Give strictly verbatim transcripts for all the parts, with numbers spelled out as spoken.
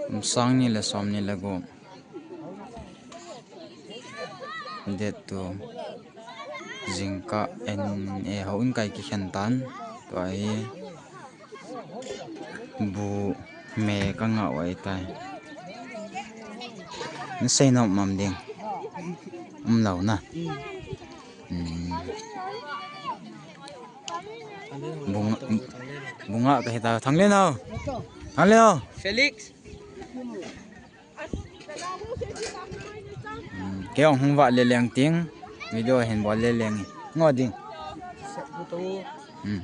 Kum sang ni le som ni le gup. Date two. Jingkah N A houin kai kikhen tan. Tua hi bu me ka ngah u ahitai. Na sei nom mam ding. Um lou na. Hmm. Bunga, bunga ka hita. Thang le nau. Thang le nau. Felix. Hmm, kei hung va le leng ting. Video hin bol le leng. Ngo ding. Hmm.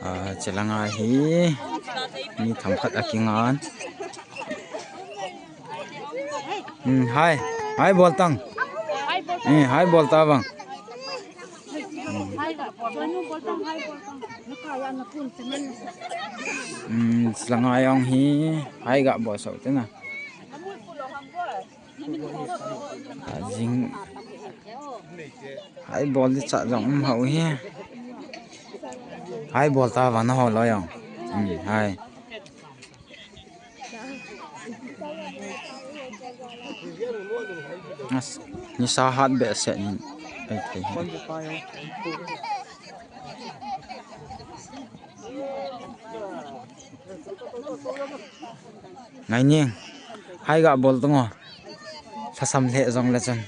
Ah, chelanga hi mi themkhat akingan. Hmm, hai. Hai bol tang. Hmm, hai bol ta vang. Hmm, chelanga jong hi hai ga bol sau te na. Ah, jing. Hai bol di cha jong um hau hi. Hai bol ta vang na ho lo jong. Hmm, hai. As, nisa hat behseh in. Ai thei hi. Ngai ning. Hai ga bol tungo. Lhasam lheh jong le chun.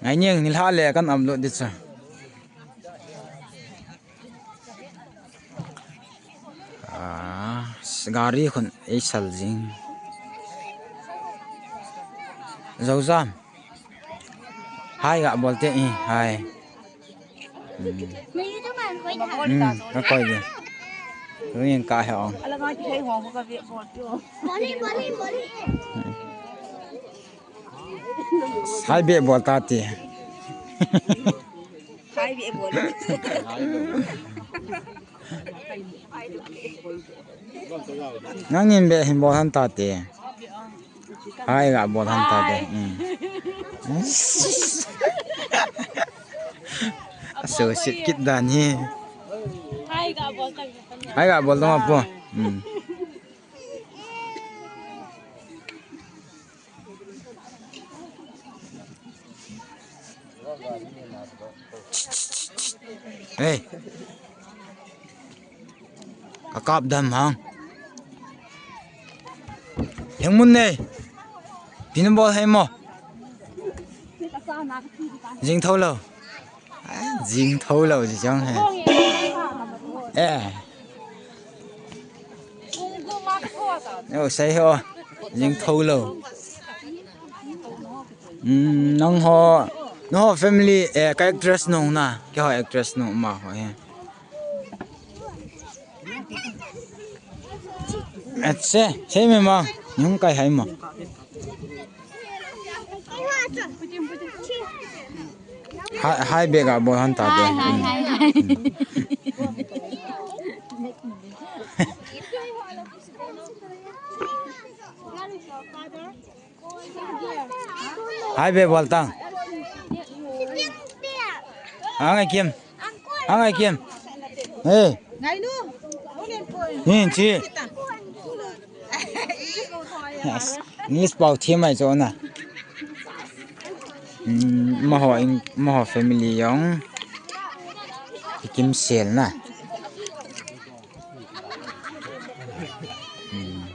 Ngai ning, nilhah le kan upload di chu. Ah, gari khun ei sal jing. Jojam. Hai ga bol te i, hai. Hmm. Hmm, ka koi de. Tuni ka he ong. Hai be bol ta ti. Hai be bol. Nangin be hin bol han ta ti. Hai ga bol han ta ti. Hmm. Aso sit kit dan hi. Hai ga bol ta. Hai ga bol ta ma po. Hmm. Hey. Ka kap dam hang. Heng mun nei. Pin bol hai mo. Jing tho lo. Jing tho lo ji chang he. Eh. Yo, sei ho. Jing tho lo. Hmm, nang ho, nang ho family, eh, ka actress nung na, kei ho actress nung ma ho he. Ache, sei me ma, nung kai hai ma. Hai, hai be ga bol han ta de. Hai, hai, hai, hai. Hai be bol tang. Ang ai kim. Ang ai kim. Hey. Ni chi. Yes. English pau thi mai cho na. Hmm, maho in, maho family jong. Kim sel na. Hmm.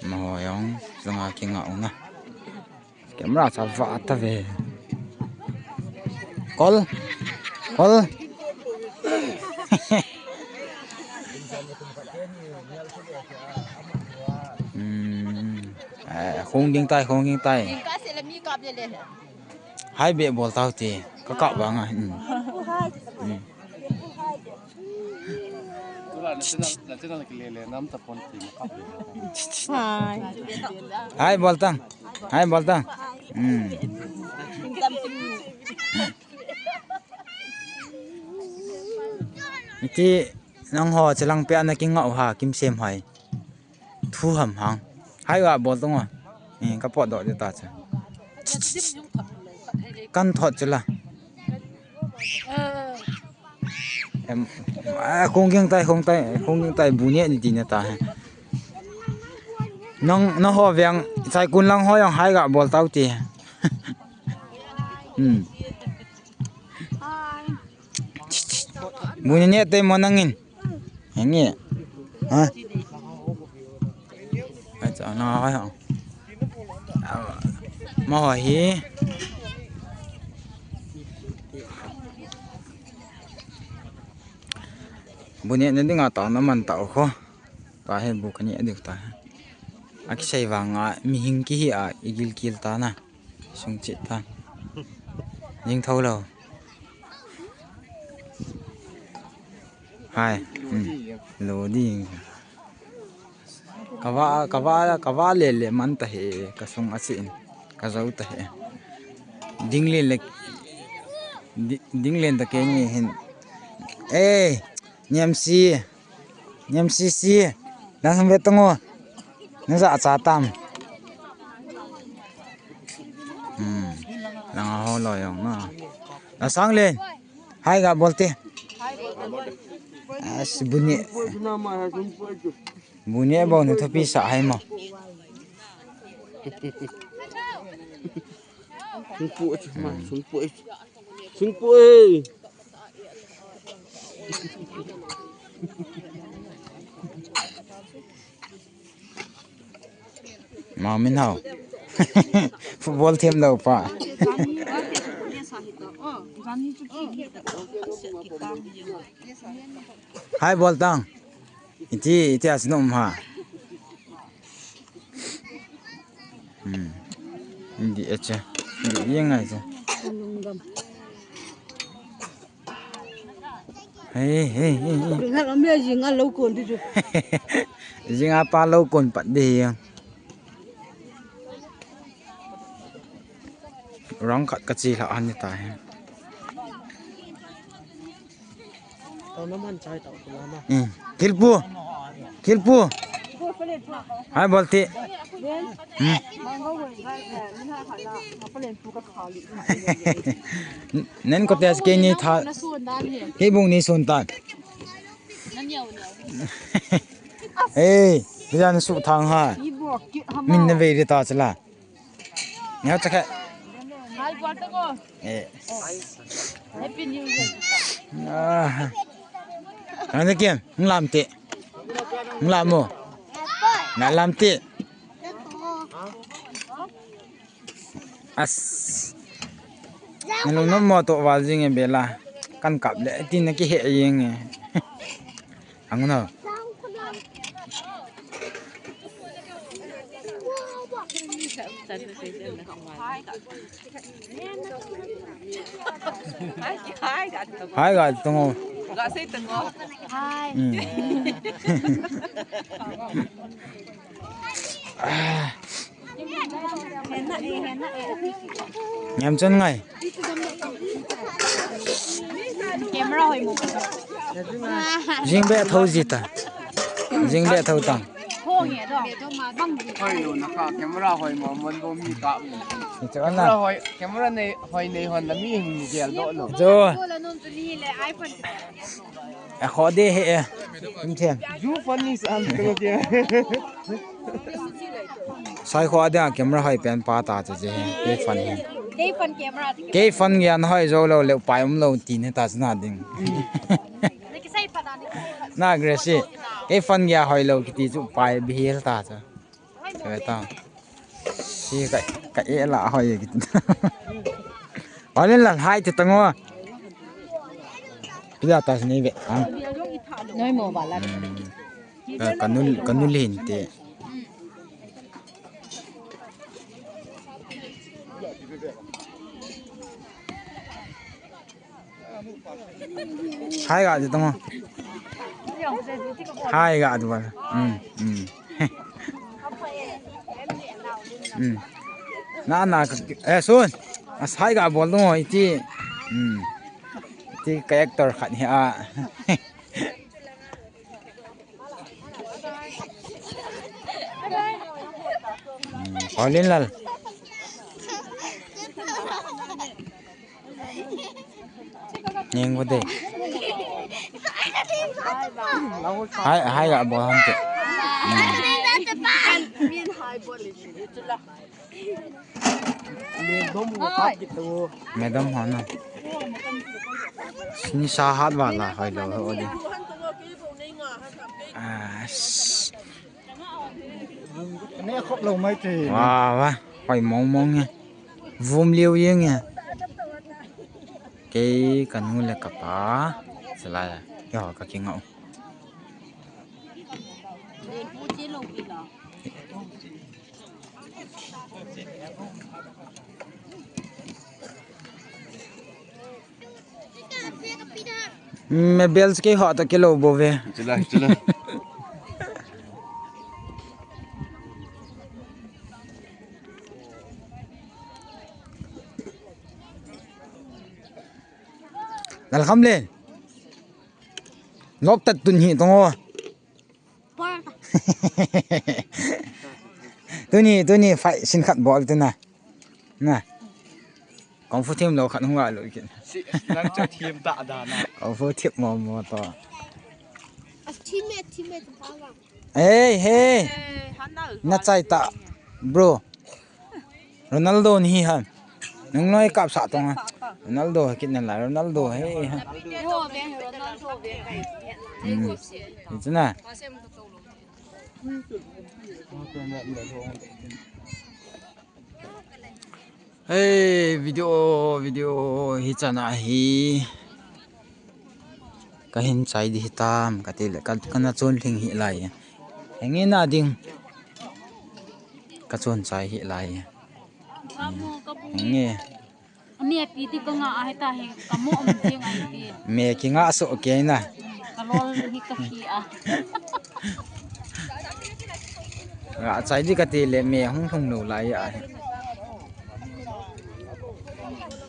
Maho jong, langa kinga u na. Camera cha va ta ve. Kol. Kol. Hmm. Eh, khong ging tai, khong ging tai. Hai be bol tau ti. Ka kap vang a. Hmm. Hmm. Hai. Hai bol tang. Hai bol tang. Hmm. Iti nang ho chelang pe ana kinga u ha kim sem hai. Thu ham hang. Hai ga bol tung a. Ka potdoh ding ta chu. Kan thot chu la. Em, a, kong ging tai, kong tai, kong ging tai, bu ne ni ti ne ta. Nang, nang ho veng, chai kun lang ho jong hai ga bol tau ti. Hmm. Bu ne ne te mo nangin. Henge. Ha? Acha na ha. Ma ho hi. Bu ne ne dinga ta na man ta kho. Ta he bu kani adik ta. Akisei vanga mihing kihi a igil kil ta na. Sung chit ta. Jing tho lo. Hai. Hmm. Lo ding. Kava, kava, kava le le man ta he, ka sung a sin. Ka zau ta he. Ding le le. Di-, ding le ta ke ni hin. Eh, niam si. Niam si si. Nang ve tung o. Nang za cha tam. Hmm. Nang ho lo jong na. Na sang len. Hai ga bol te. As bu ne. Bu ne bol ne thopi sa hai mo. Sungpu, sungpu, sungpu. Mao min hao. Football them lo pa. Hai bol tang. Iti, iti asin um ha. Hmm. Indi acha. Indi yang acha. Hey, hey, hey, hey. Ringa lo me jinga lo kon di ju. Jinga pa lo kon pat di yang. Rang khat ka chi la han ni ta he. Tau na man chai tau tu la na. Hmm. Thilpu. Thilpu. Hai bol te. Hmm. Nen ko tes ke ni tha. Ke bung ni sun ta. Hey, bijan su thang ha. Min na ve ri ta chala. Neo chakhe. Hai bol ta ko. Eh. Happy New Year. Ah. Nang de kem, nang lam te. Nang lam mo. Na lam te. As. Nang lung nom mo to val jing e bela. Kan kap le tin na ki he jing e. Ang no. Hai ga tungo. Ga sei tungo. Hai. Hmm. Ah. Ngam chon ngai. Camera hoi mo. Jing be tho ji ta. Jing be tho tang. Ho nge do. Hoi lo na ka camera hoi mo mon bo mi ka mo. Ni chon na. Camera hoi, camera nei hoi nei hon na mi hing ni gel do lo. Jo. A kho de he e. Kum them. Ju phone ni san ko ke. Sai kho a dia camera hoi pen pa ta che che he. Ke phone he. Ke phone camera. Ke phone gian hoi jo lo le pai um lo ti ne ta chna ding. Na Gracie. Ke phone gia hoi lo kiti chu pai bihel ta cha. Ka ta. Si ka, ka e la hoi ki. Walen la hai te tango. Pila ta ni ve. Ha. Noi mo bala. Hmm. Ka, ka nul, ka nul hin te. Hai ga di tamo. Hai ga di ba. Hmm, hmm. Hmm. Na, na, eh, sun. As hai ga bol dong iti. Hmm. Iti character khat hi a. Olin lal. Ning ko de. Hai, hai ga bol ham te. Hmm. Madam ho na. Ni sa hat wala hoi lo ho de. Ah, s- Ne khop lo mai te. Wa, wa. Hoi mong mong nge. Vum liu ye nge. Kei ka nu le ka pa. Sela ya. Yo, ka ki ngau. Me bells ke ho to ke lo bo ve. Chila, chila. Lal kham le. Lok tat tun hi tong o. Tuni, tuni, fight scene khat bol tuna. Na. Kung fu thim lo khat hung a lo kin. Si, nang cha thim ta da na. Kung fu thim mo mo to. A teammate, teammate, pa wa. Hey, hey. Eh, han na. Na chai ta, bro. Ronaldo ni hi han. Nung noi kap sa tong ha. Ronaldo ha kit na la, Ronaldo he ha. Hmm. Itu na. Hey, video, video hi chana hi. Ka hin chai di hitam, ka ti le, ka, ka na chun thing hi lai. Henge na ding. Ka chun chai hi lai. Henge. Ani api ti ka nga a heta he, ka mo om ti nga api. Me ki nga so ke na. Ka lol hi ka khi a. Nga chai di ka ti le me hung hung no lai a.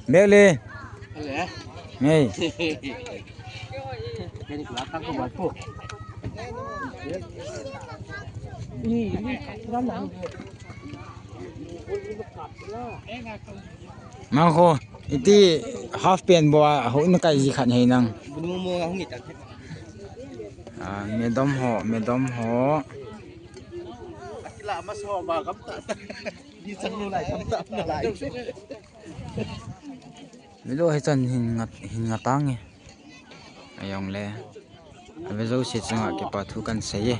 Mele. Mei. Mang kho, iti half pen bo a, ho in kai ji khat hei nang. Ah, medom ho, medom ho. Video hi chan hin ngat, hin ngat ang e. Ayong le. Ave jouse chunga kipa thu kan sei e.